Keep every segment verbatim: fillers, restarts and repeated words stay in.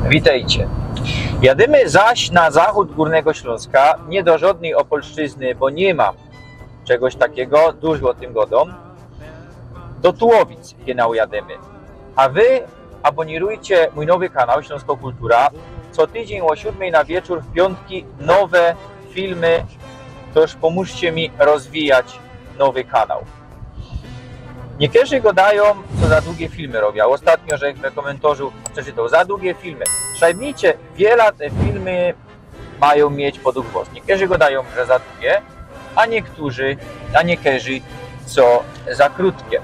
Witejcie. Jadymy zaś na zachōd Gōrnego Ślōnska, niy do żodnyj Opolszczyzny, bo niy ma czegoś takigo, dużo ô tym godōm, do Tułowic, kynał jadymy. A wy abōnirujcie mōj nowy kanał Ślōnsko Kultura. Co tydziyń ô siōdmyj na wieczōr w piōntki nowe filmy, toż pōmōżcie mi rozwijać nowy kanał. Niykerzy godajōm, co za dugie filmy robiã. Ôstatnio żech w kōmentarzu przeczytoł: za dugie filmy. Szajbnijcie, wiela te filmy majōm mieć podug wŏs. Niykerzy godajōm, że za dugie, a niykerzy, a niykerzy, co za krōtkie.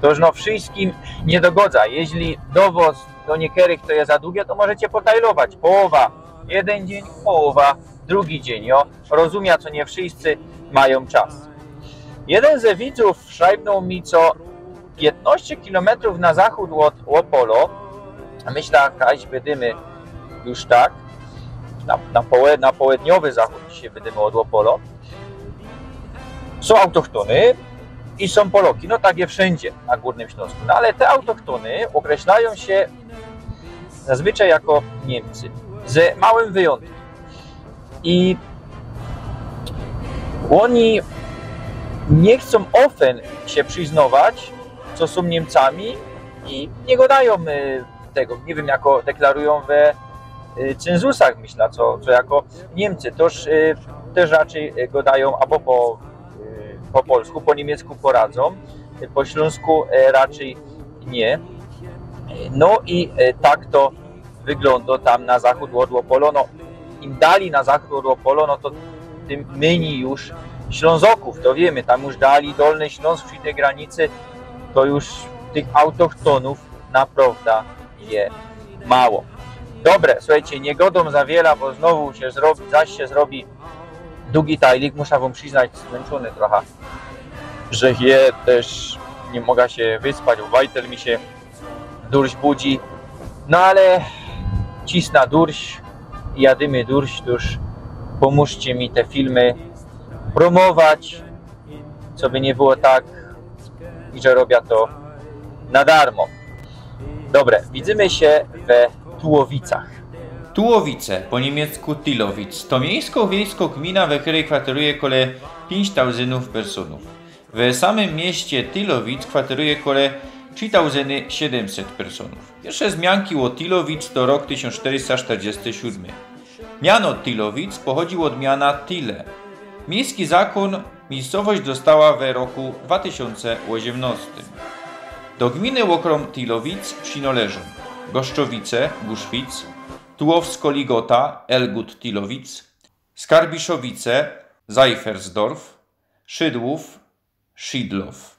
Toż no, wszyjskim niy dogodza. Jeźli do wŏs, do niykerych to je za dugie, to możecie potajlować. Połowa jedyn dziyń, połowa drugi dziyń, jo? Rozumiã, co niy wszyjscy majōm czas. Jedyn ze widzōw szajbnōł mi, co piytnŏście kilometrōw na zachōd ôd Opolo, a myślã, kaś bydymy już tak, na, na, połe-, na połedniowy zachōd dzisiej bydymy ôd Opolo, sōm autochtōny i sōm Poloki. No tak je wszyndzie na Gōrnym Ślōnsku. No ale te autochtōny ôkreślajōm sie zazwyczaj jako Niymcy, ze małym wyjōntkym. I ôni niy chcōm ofyn sie przyznŏwać, co sōm Niymcami i niy godajōm, y, tego, niy wiym, jako deklarujōm we, y, cynzusach, myślã, co, co jako Niymcy. Toż, y, tyż raczyj, y, godajōm abo po, y, po polsku, po niymiecku poradzōm, y, po ślōnsku, y, raczyj niy. No i, y, tak to wyglōndo tam na zachōd ôd Opolo. No, im dalij na zachōd ôd Opolo, no to tym mynij już Ślōnzokōw, to wiymy, tam już dalij Dolny Ślōnsk przi tyj granicy, to już tych autochtōnōw naprŏwdã je mało. Dobre, suchejcie, niy godōm za wiela, bo znowu sie zrobi, zaś sie zrobi dugi tajlik, muszã wōm przyznać, zmynczōny trocha, że je tyż, niy mogã sie wyspać, bo bajtel mi sie durś budzi. No ale cisnã durś, jadymy durś, toż pōmōżcie mi te filmy prōmować, coby niy było tak, i że robiã to na darmo. Dobre, widzymy sie we Tułowicach. Tułowice, po niymiecku Tilowitz, to miejsko-wiejskŏ gmina, we kerej kwateruje kole piyńć tauzyndōw personōw. We samym mieście Tilowitz kwateruje kole trzi tauzyndy siedymset personōw. Piyrsze zmianki ô Tilowitz to rok tysiōnc sztyrysta sztyrdziesty siōdmy. Miano Tilowitz pochodzi ôd miana Tile. Miejski zakōn miejscowość dostała we roku dwa tysiōnce ôziymnŏstym. Do gminy ôkrōm Tilowitz przinŏleżōm Goszczowice, Guszwitz, Tułowsko-Ligota, Elgut Tilowitz, Skarbiszowice, Seifersdorf, Szydłów, Szydlow,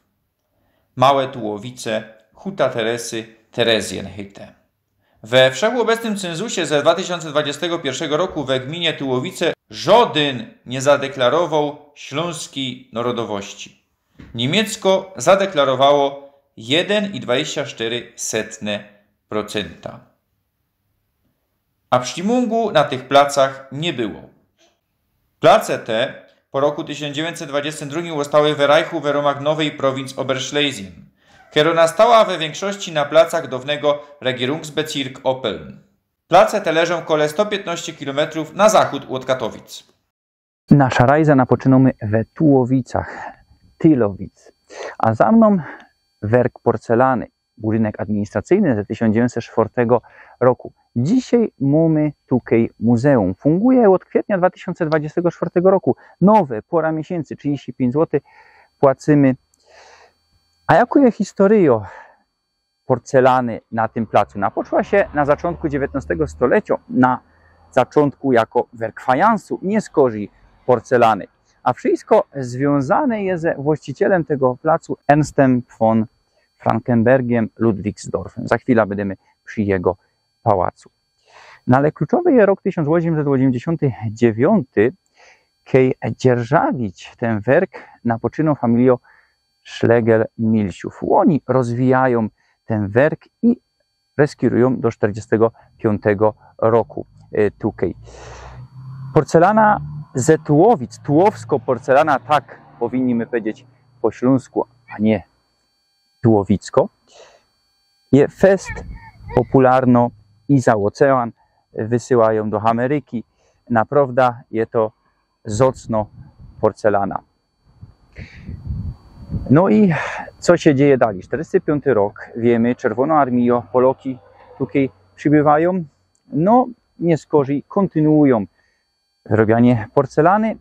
Małe Tułowice, Huta Teresy, Theresienhütte. We wszechobecnym cynzusie ze dwa tysiōnce dwudziestego piyrszego roku we gminie Tułowice żŏdyn niy zadeklarowoł ślōnskij nŏrodowości. Niymiecko zadeklarowało jedyn i dwadzieścia sztyry setne procenta. A sztimōngu na tych placach niy było. Place te po roku tysiōnc dziewiyńćset dwadzieścia drugi ôstały we Reichu we rōmach nowyj prowinc Oberschlesien, kerŏ nastała we wiynkszości na placach downego Regierungsbezirk Oppeln. Place te leżōm kole sto piytnŏście kilometrōw na zachōd ôd Katowic. Nasza rajza napoczynōmy we Tułowicach, Tilowitz, a za mnōm werk porcelany, budynek administracyjny ze tysiōnc dziewiyńćset sztyrdziestego roku. Dzisiej mōmy tukej muzeum. Funguje ôd kwietnia dwa tysiōnce dwadzieścia sztyrdziestego roku. Nowe, pora miesiyncy, trzidziści pięć złotych płacymy. A jako je historyjŏ porcelany na tym placu? Ôna poczła sie na zaczōntku dziewiyntnŏstego stoleciŏ, na zaczōntku jako werk fajansu, niy skorzij porcelany. A wszysko zwiōnzane je ze właścicielem tego placu, Ernstem von Frankenbergiem Ludwigsdorfem. Za chwila bydymy przi jego pałacu. No ale kluczowy je rok tysiōnc ôziymset ôziymdziesiōnty dziewiōnty, kej dzierżawić tyn werk napoczynŏ familijŏ Schlegel-Milsiów. Ôni rozwijajōm tyn werk i reskirujōm do sztyrdziestego piōntego roku, e, tukej. Porcelana ze Tułowic, tułowsko porcelana, tak powinni my powiedzieć po ślōnsku, a niy tułowicko, je fest popularnŏ i za ôcean wysyłajōm do Ameryki. Naprŏwda je to zŏcnŏ porcelana. No i co sie dzieje dalij? Sztyrdziści piōnty rok, wiymy, Czerwōnŏ Armijŏ, Poloki tukej przibywajōm. No, niyskorzij kōntynuujōm wyrobianie porcelany,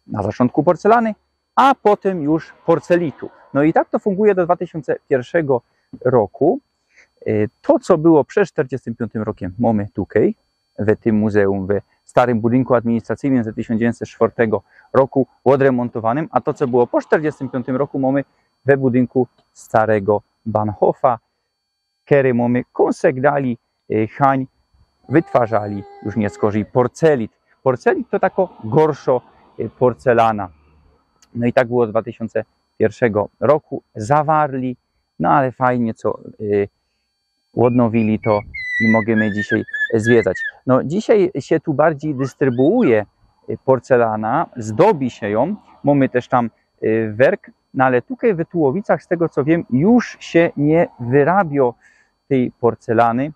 na zaczōntku porcelany, a potym już porcelitu. No i tak to funguje do dwa tysiōnce piyrszego roku. E, to, co było przed sztyrdziestym piōntym rokym, mōmy tukej, w tym muzeum, w starym budynku administracyjnym ze tysiōnc dziewiyńćset sztyrdziestego roku, ôdremōntowanym, a to, co było po sztyrdziestym piōntym roku, mōmy we budynku starego Bahnhofa, kery mōmy kōnsek dalij, e, hań wytwarzali już niyskorzij porcelit. Porcelit to tako gorszŏ, e, porcelana. No i tak było z dwa tysiōnce piyrszego roku. Zawarli, no ale fajnie, co, e, ôdnowili to i możymy dzisiej zwiedzać. No, dzisiej sie tu bardzij dystrybuuje, e, porcelana, zdobi sie jōm. Mōmy tyż tam, e, werk, no ale tukej w Tułowicach, z tego co wiym, już sie niy wyrabio tyj porcelany.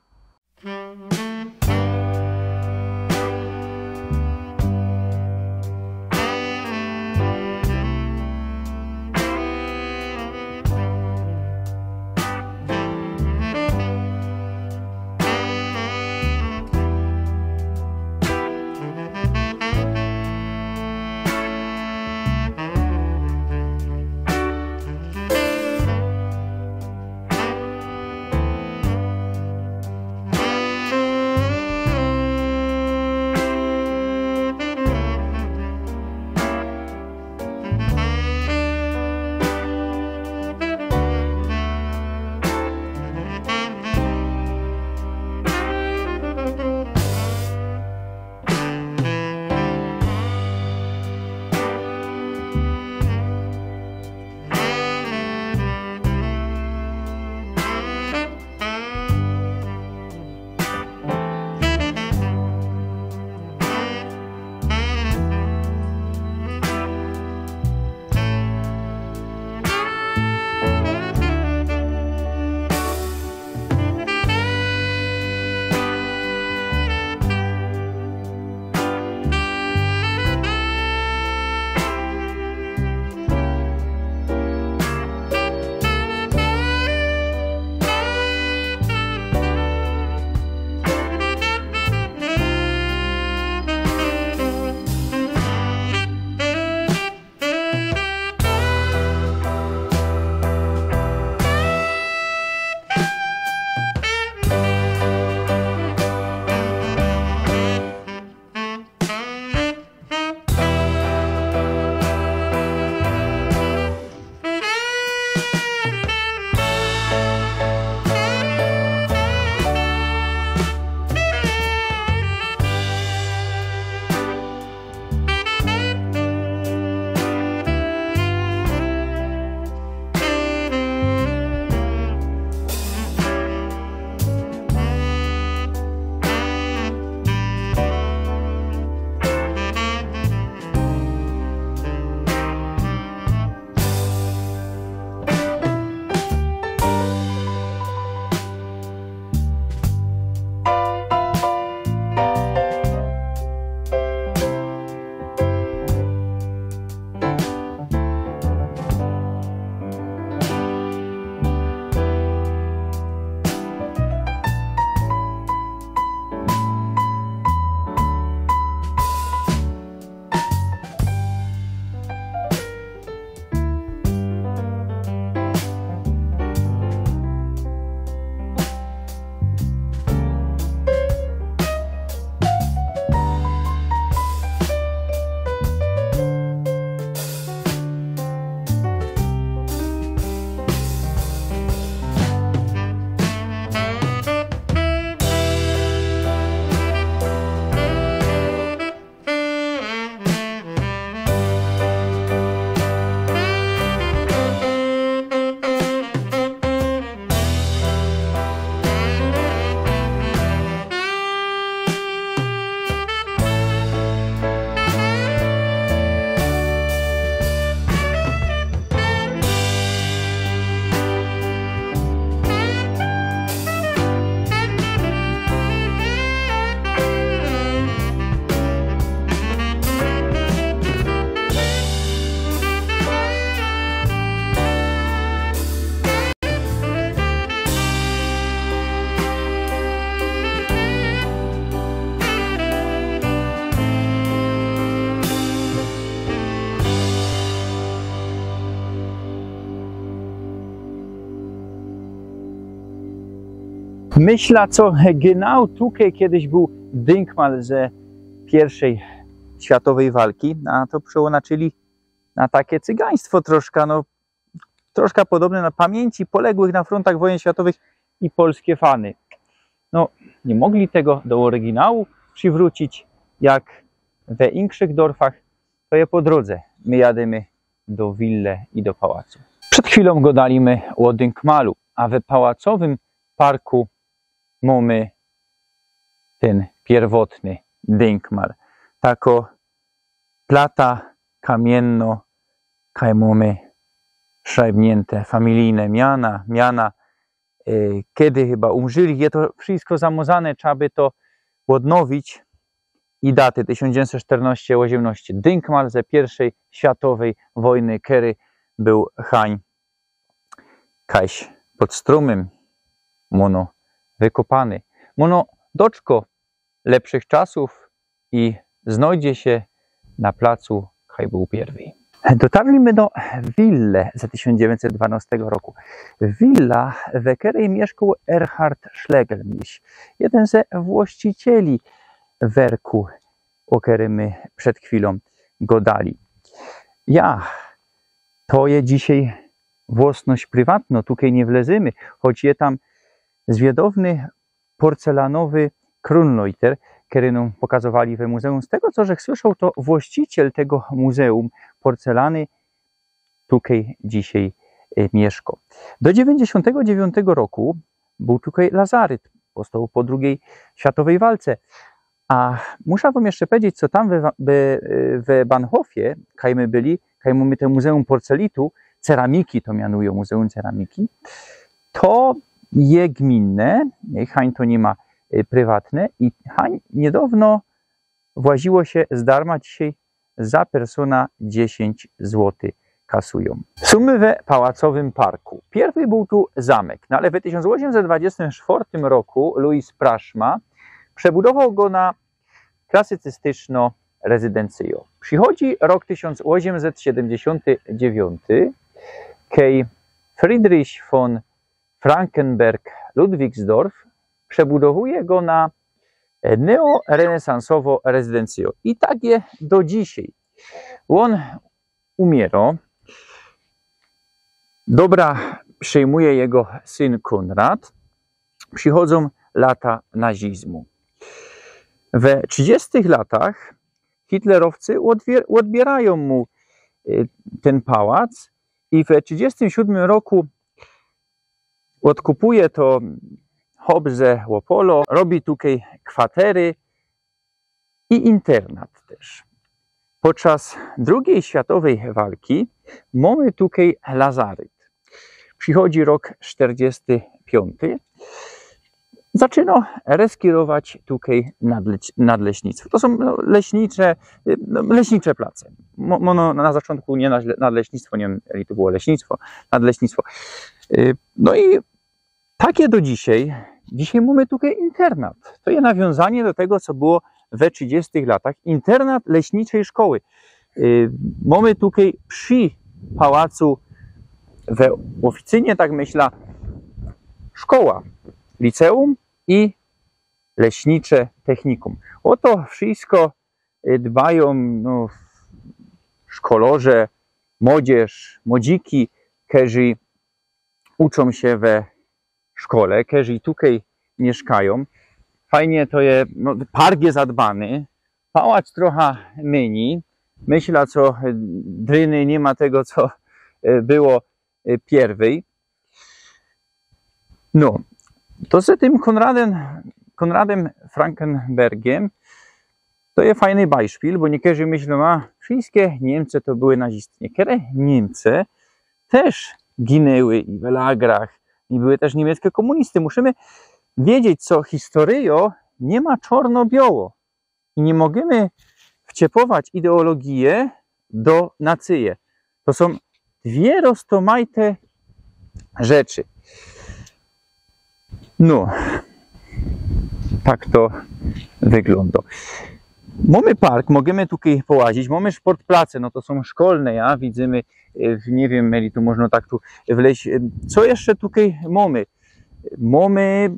Myślã, co genau tukej kejsik bōł dynkmal ze piyrwszej światowej walki, a to przeinaczyli na take cygaństwo troszka, no, troszka podobne na pamiyńci poległych na frontach wojen światowych i polske fany. No, niy mogli tego do ôryginału przywrōcić, jak we inkszych dorfach, to je po drōdze. My jadymy do wille i do pałacu. Przed chwilōm godali my ô dynkmalu, a we pałacowym parku mōmy tyn piyrwotny dynkmal. Tako plata kamiynnŏ, kaj mōmy szrajbniynte familijne miana, miana, e, kej chyba umrzyli. Je to wszysko zamazane, trzeba by to ôdnowić. I daty tysiōnc dziewiyńćset sztyrnŏście ôziymnŏście. Dynkmal ze piyrwszej światowej wojny, kery bōł hań kajś pod strōmym, mōno wykopany. Mōno doczko lepszych czasōw i znojdzie sie na placu, kaj bōł piyrwyj. Dotarli my do wille ze tysiōnc dziewiyńćset dwanŏstego roku. Willa, we kerej miyszkoł Erhard Schlegel, jedyn ze właścicieli werku, ô kerym my przed chwilōm godali. Ja, to je dzisiej własność prywatnŏ, tukej niy wlezymy, choć je tam zwiadowny porcelanowy Kronleuchter, kery nōm pokazowali we muzeum. Z tego, co żech słyszoł, to właściciel tego muzeum porcelany tukej dzisiej, e, miyszko. Do dziewiyńćdziesiōntego dziewiōntego roku bōł tukej lazaryt, powstoł po drugij światowej walce. A muszã wōm jeszcze pedzieć, co tam we, we, we Bahnhofie, kaj my byli, kaj mōmy te muzeum porcelitu, ceramiki to mianujōm, muzeum ceramiki, to je gminne, niy, hań to niy ma, y, prywatne i hań niydŏwno właziło sie zdarma, dzisiej za persōna dziesiyńć złotych kasujōm. Sōm my we pałacowym parku. Piyrwyj bōł tu zamek, no ale we tysiōnc ôziymset dwadziestym sztwŏrtym roku Louis Praszma przebudowoł go na klasycystycznõ rezydencyjõ. Przichodzi rok tysiōnc ôziymset siedymdziesiōnty dziewiōnty, kej Friedrich von Frankenberg-Ludwigsdorff przebudowuje go na, e, neorenesansowõ rezydencyjõ. I tak je do dzisiej. Ôn umiyro. Dobra przejmuje jego syn Konrad. Przichodzōm lata nazizmu. We trzidziestych latach hitlerowcy ôdbier-, ôdbiyrajōm mu, y, tyn pałac i we trzidziestym siódmym roku ôdkupuje to chop ze Opolu, robi tukej kwatery i internat tyż. Podczas drugij światowej walki mōmy tukej lazaryt. Przichodzi rok sztyrdziesty piōnty. Zaczynŏ reskirować tukej nadle-, nadleśnictwo. To sōm, no, leśnicze, y, no, leśnicze place. Mo-, mo-, no, na zaczōntku niy nadle-, nadleśnictwo, niy wiym, ili to było leśnictwo, nadleśnictwo. Y, no i tak je do dzisiej. Dzisiej mōmy tukej internat. To je nawiōnzanie do tego, co było we trzidziestych latach. Internat leśniczej szkoły. Y, mōmy tukej przi pałacu, we ôficynie, tak myślã, szkoła, liceum i leśnicze technikōm. Ô to wszysko, y, dbajōm, no, szkolŏrze, młodzież, młodziki, kerzy uczōm sie we szkole, kerzy tukej miyszkajōm. Fajnie to je, no, park je zadbany, pałac trocha myni. Myślã, co, y, dryny niy ma tego, co, y, było, y, piyrwyj. No, to z tym Konradym, Konradym Frankenbergiem to je fajny bajszpil, bo niykerzy myślōm, a wszyske Niymce to były nazisty. Niykere Niymce tyż ginyły i w lagrach, i były tyż niymiecke kōmunisty. Musimy wiedzieć, co historyjŏ niy ma czŏrno-bioło. I niy możymy wciepować ideologije do nacyje. To sōm dwie roztōmajte rzeczy. No, tak to wyglōndŏ. Mōmy park, możymy tukej połazić, mōmy sportplace, no to sōm szkolne, ja, widzymy, y, niy wiym, ili tu możno tak tu wleźć. Y, co jeszcze tukej mōmy? Mōmy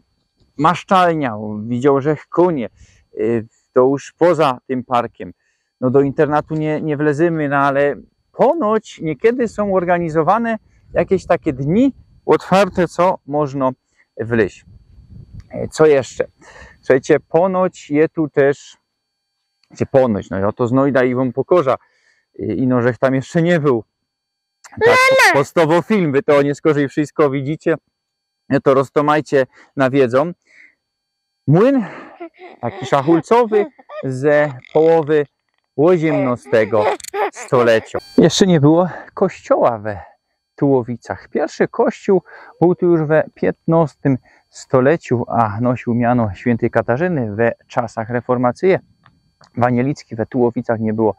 maszczalnia, widzioł żech kōnie, y, to już poza tym parkiym. No do internatu niy, niy wlezymy, no ale ponoć niekiedy sōm ôrganizowane jakeś takie dni ôtwarte, co możno wlyź. E, co jeszcze? Słuchejcie, ponoć je tu tyż, czy ponoć, no jo to znojda i wōm pokorzã, y, ino żech tam jeszcze niy bōł. Tak, postowo film, wy to niy skorzej wszystko widzicie, no to roztomajcie na wiedzōm. Młyn, taki szachulcowy, ze połowy ôziymnostego stolecio. Jeszcze niy było kościoła we Tułowicach. Piyrszy kościōł bōł tu już we piytnostym stoleciu, a nosiōł miano świyntyj Katarzyny we czasach reformacyje. Wanielicki we Tułowicach niy było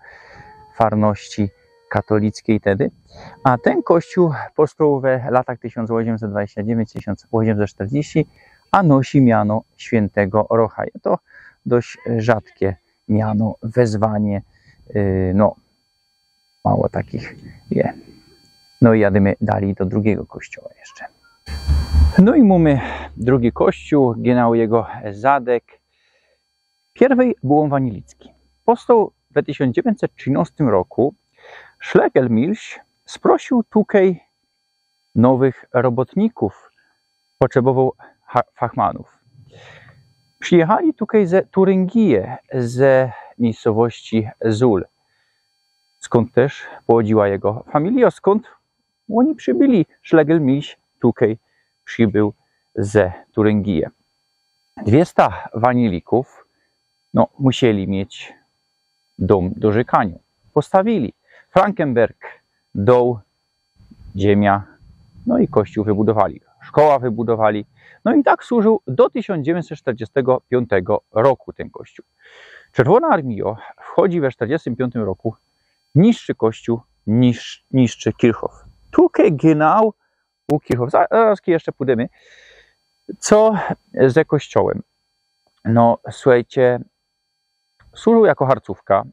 farności katolickij tedy, a tyn kościōł postoł we latach tysiōnc ôziymset dwadzieścia dziewięć, tysiōnc ôziymset czterdzieści, a nosi miano świyntygo Rocha. Je to dość rzadkie miano, wezwanie, yy, no, mało takich je. No i jadymy dalij do drugigo kościoła jeszcze. No i mōmy drugi kościoł, genau jego zadek. Piyrwyj bōł ōn wanielicki. Postoł we tysiōnc dziewięćset trzynostym roku. Szlegel Milś sprosiōł tukej nowych robotnikōw, potrzebowōł ha-, fachmanōw. Przijechali tukej ze Turyngije, ze miejscowości Zul, skōnd tyż pochodziła jego familijo, skōnd ôni przibyli. Szlegel Milś tukej przibył ze Turyngije. Dwiesta wanielikōw, no, musieli mieć dōm do rzykaniŏ. Postawili. Frankenberg doł, ziymia, no i kościōł wybudowali, szkoła wybudowali. No i tak służył do tysiōnc dziewięćset czterdziestego piątego roku tyn kościōł. Czerwōna Armijŏ wchodzi we czterdziestym piōntym roku, niszczy kościōł, nisz-, niszczy Kirchhof. Tukej genau u Kirchhof. Za-, zaraz jeszcze pōdymy. Co ze kościołym? No, słuchejcie, służył jako harcōwka,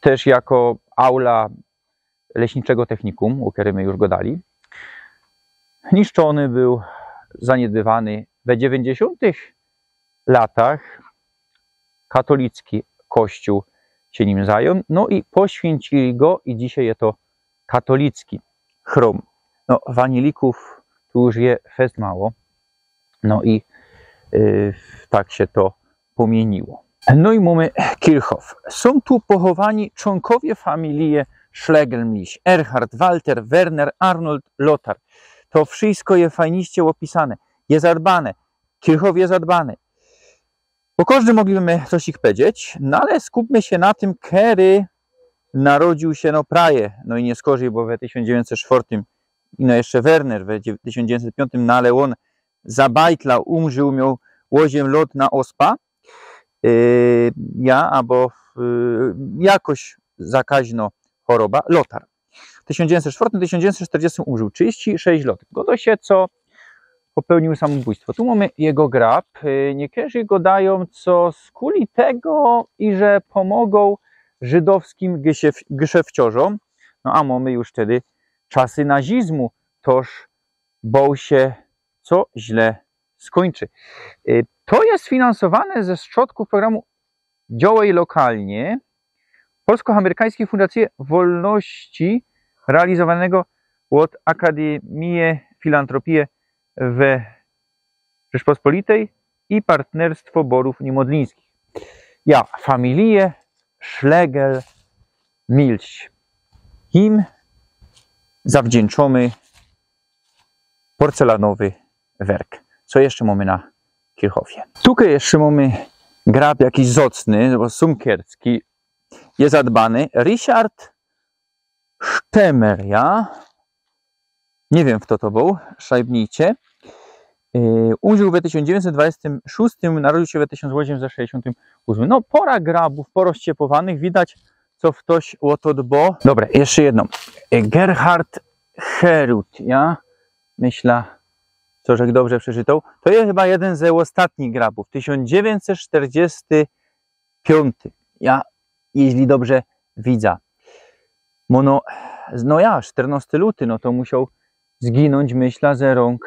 tyż jako aula leśniczego technikōm, ô kerym my już godali. Niszczōny bōł, zaniedbywany. We dziewięćdziesiōntych latach katolicki kościōł sie nim zajōn, no i poświyncili go i dzisiej je to katolicki chrōm. No, wanielikōw tu już je fest mało. No i, y, tak sie to pōmiyniło. No i mōmy Kirchhof. Sōm tu pochowani czōnkowie familije Schlegelmilch, Erhard, Walter, Werner, Arnold, Lothar. To wszystko je fajniście ôpisane. Je zadbane. Kirchhof je zadbany. Ô kożdym mogliby my coś ich powiedzieć, no ale skupmy sie na tym, kery narodziōł sie, no, praje, no i niy skorzej, bo we tysiōnc dziewięćset czwŏrtym, i no jeszcze Werner we dzie-, tysiōnc dziewięćset piōntym, no ale ôn zabajtlał, umrzōł, mioł ôziym lŏt na ospa, yy, ja, abo, yy, jakoś zakaźno choroba, Lothar. Tysiōnc dziewięćset czwŏrtym, tysiōnc dziewięćset czterdziestym umrzōł, trzidziści sześć lŏt. Godo sie, co popełniōł samobōjstwo. Tu mōmy jego grab. Y, niekerzy godajōm, co skuli tego, iże pōmogōł żydowskim gyszew-, gyszewciŏrzōm. No a mōmy już wtedy czasy nazizmu, toż bŏł sie, co źle skōńczy. Y, to je sfinansowane ze środkōw programu Działaj lokalnie Polsko-Amerykańskiej Fundacji Wolności, realizowanego ôd Akademije Filantropije we Rzeczpospolitej i Partnerstwo Borōw Niemodlińskich. Ja, familije Schlegel-Milch. Im zawdzięczōmy porcelanowy werk. Co jeszcze mōmy na Kirchhofie? Tukej jeszcze mōmy grab jakiś zocny, bo sōm kercki, je zadbany. Richard Stemmer, ja? Niy wiym, fto to bōł, szajbnijcie. Yy, umrzōł we tysiōnc dziewięćset dwudziestym szóstym, narodził sie we tysiōnc ôziymset sześćdziesiōntym ôsmym. No, pora grabōw porozciepowanych, widać, co ftoś ô to dbŏ. Dobra, jeszcze jedno. Yy, Gerhard Herut, ja? Myśla, co żech dobrze przeczytoł. To je chyba jedyn ze ôstatnich grabōw. Tysiōnc dziewięćset czterdziesty piōnty. Ja, jeźli dobrze widza. Bo no, no ja, sztyrnŏsty luty, no to musioł zginōńć, myśla, ze rōnk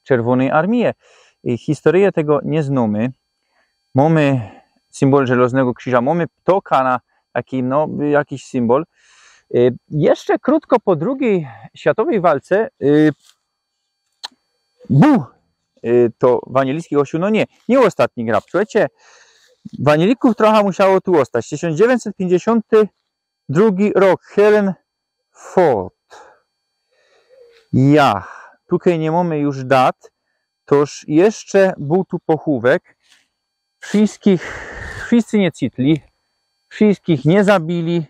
Czerwōnyj Armije. Y, historyje tego niy znōmy. Mōmy symbol żelŏznego krziża, mōmy ptoka na taki, no, jakiś symbol. Y, jeszcze krōtko po drugij światowyj walce, y, bōł, y, to ewanielski kościōł, no niy, niy ôstatni grab. Słuchejcie, ewanielikōw trocha musiało tu ôstać. Tysiōnc dziewiyńćset piyńćdziesiōnty drugi rok, Helen Ford. Ja, tukej niy mōmy już dat, toż jeszcze bōł tu pochōwek. Wszyjskich, wszyjscy niy cytli, wszyjskich niy zabili,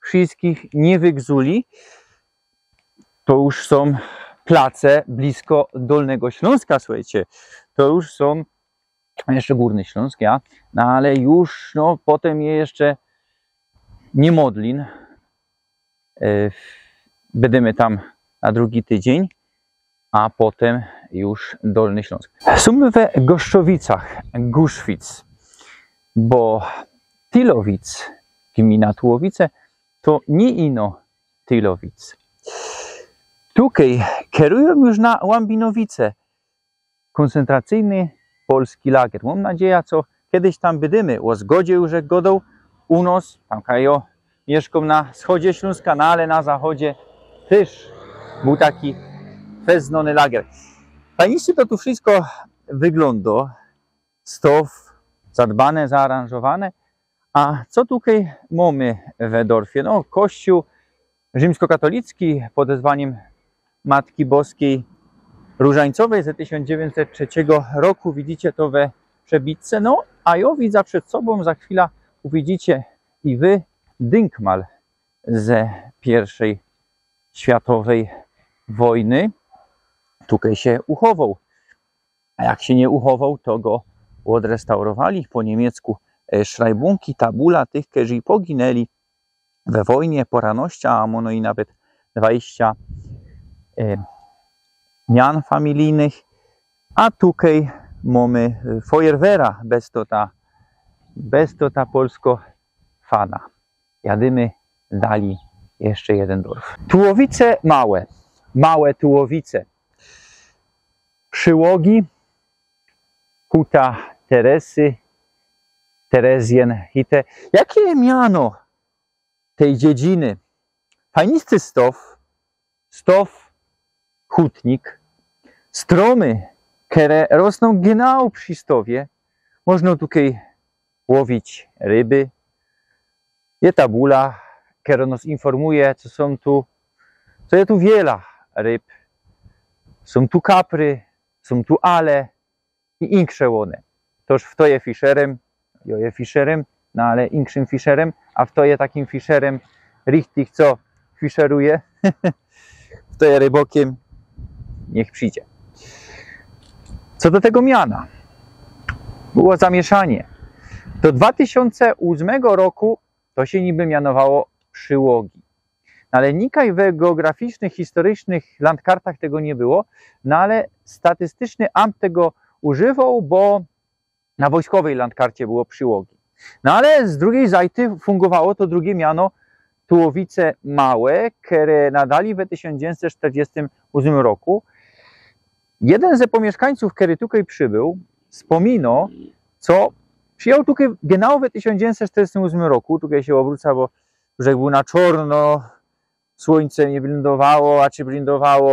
wszyjskich niy wygzuli. To już sōm place blisko Dolnego Ślōnska, słuchejcie. To już sōm jeszcze Gōrny Ślōnsk, ja, no ale już, no, potym je jeszcze Niymodlin. E, bydymy tam na drugi tydziyń, a potym już Dolny Ślōnsk. Sōm we Goszczowicach, Guszwic, bo Tylowic, gmina Tułowice, to niy ino Tylowic. Tukej kerujōm już na Łambinowice, kōncentracyjny polski lager. Mōm nadzieja, co kedyś tam bydymy. Ô Zgodzie już żech godoł, u nos, tam kaj jŏ miyszkōm na wschodzie Ślōnska, no ale na zachodzie tyż bōł taki fest znōny lager. Fajniście to tu wszysko wyglōndo, stow zadbane, zaaranżowane. A co tukej mōmy we dorfie? No, kościōł rzimskokatolicki pod wezwanim Matki Boskij Rōżańcowyj ze tysiōnc dziewiyńćset trzeciego roku. Widzicie to we przebitce. No, a jŏ widza przed sobōm, za chwila uwidzicie i wy, dynkmal ze piyrwszyj światowyj wojny. Tukej sie uchowoł. A jak sie niy uchowoł, to go ôdrestaurowali po niymiecku, e, szrajbōnki, tabula tych, kerzy poginęli we wojnie, po ranościach, a mōno i nawet dwadzieścia, e, mian familijnych. A tukej mōmy, e, Feuerwehra, bez to ta, bez to ta polsko fana. Jadymy dalij, jeszcze jedyn dorf. Tułowice Małe, Małe Tułowice. Przyłogi, Huta Teresy, Terezjenhütte. Jakie miano tej dziedziny? Fajnisty stow, stow hutnik, strōmy, kere rosnōm genau przi stowie. Można tukej łowić ryby. Je tabula, kero nos informuje, co sōm tu, co je tu wiela ryb. Sōm tu kapry, sōm tu ale i inksze łōne. Toż fto je fischerym, jŏ je fischerym, no ale inkszym fischerym, a fto je takim fischerym richtig, co fischeruje, fto je rybokym, niych przidzie. Co do tego miana, było zamieszanie. Do dwa tysiōnce ôsmego roku to sie niby mianowało Przyłogi. No ale nikaj we geograficznych, historycznych landkartach tego niy było, no ale statystyczny amt tego używoł, bo na wojskowyj landkarcie było Przyłogi. No ale z drugij zajty fungowało to drugie miano Tułowice Małe, kere nadali we tysiōnc dziewiyńćset sztyrdziestym ôsmym roku. Jedyn ze pōmiyszkańcōw, kery tukej przibōł, spōmino, co przijechał tukej genau we tysiōnc dziewiyńćset sztyrdziestym ôsmym roku, tukej sie ôbruca, bo brzeg bōł na czŏrno, słōńce mie blindowało, a czy blindowało,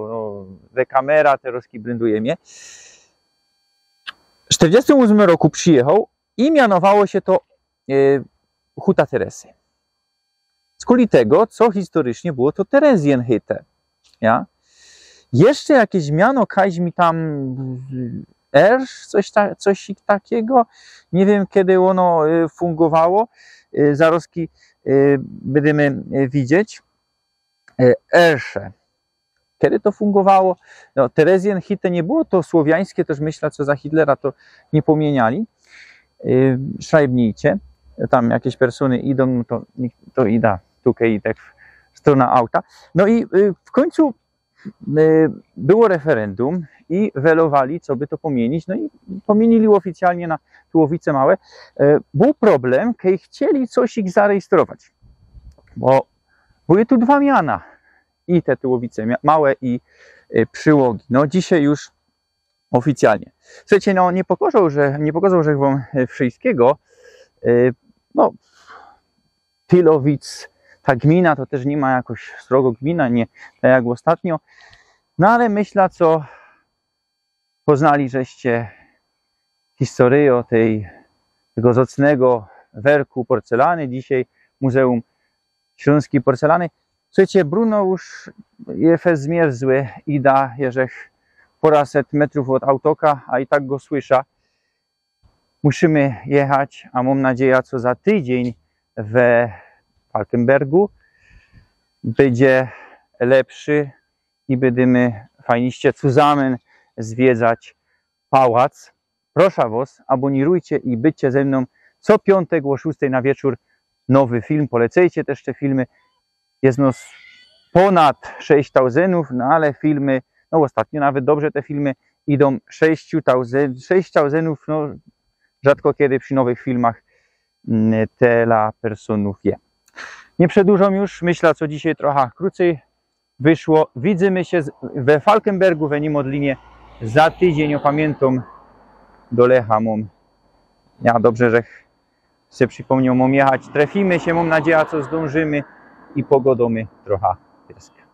no, we kamera, terŏz ki blinduje mie. W sztyrdziestym ôsmym roku przijechał i mianowało sie to, e, Huta Teresy. Skuli tego, co historycznie było to Terezjenhütte. Ja? Jeszcze jakeś miano, kaś mi tam Ersz, coś, ta, coś takiego. Niy wiym, kedy ôno, y, fungowało. Y, zarozki, y, bydymy, y, widzieć. Y, Ersze. Kedy to fungowało? No, Terezjenhütte niy było to słowiańskie, toż myśla, co za Hitlera to niy pōmiyniali. Y, szrajbnijcie. Tam jakeś persōny idōm, no to, niych to ida tukej i tak w strōna auta. No i, y, w kōńcu, y, było referendum i welowali, co by to pōmiynić. No i pōmiynieli ôficjalnie na Tułowice Małe. Y, bōł problem, kej chcieli coś ich zarejestrować. Bo były tu dwa miana. I te Tułowice Mia-, Małe i, y, Przyłogi. No dzisiej już Ôficjalnie. Słuchejcie, no niy pokozoł, że, niy pokozoł, że wōm e, wszyjskigo. E, No, Tylowic, ta gmina to tyż niy ma jakoś srogo gmina, niy tak jak ôstatnio. No ale myślã, co poznali żeście historyjõ tyj, tego zacnego werku porcelany, dzisiej Muzeum Ślōnskij Porcelany. Słuchejcie, Bruno już je fest zmierzły i da, jeżech pora set metrōw ôd autoka, a i tak go słysza. Musimy jechać, a mōm nadzieja, co za tydziyń we Falkenbergu bydzie lepszy i bydymy fajniście cuzamyn zwiedzać pałac. Proszã wŏs, abōnirujcie i bydźcie ze mnōm. Co piōntk ô szōstej na wieczōr nowy film. Polecejcie tyż te filmy. Jest nas ponad sześć tauzyndōw, no ale filmy, no ôstatnio nawet dobrze te filmy idōm. Sześć tauzyndōw, sześć tauzyndōw, no rzadko kiedy przi nowych filmach mm, tela personōw je. Niy przedłużōm już, myślã, co dzisiej trocha krōcej wyszło. Widzymy sie z- we Falkenbergu, we Niymodlinie za tydziyń, ôpamiyntōm, do Lecha mōm. Ja dobrze, że se przipōmnioł, mōm jechać. Trefimy sie, mōm nadzieja, co zdōnżymy i pogodōmy trocha. Piersk.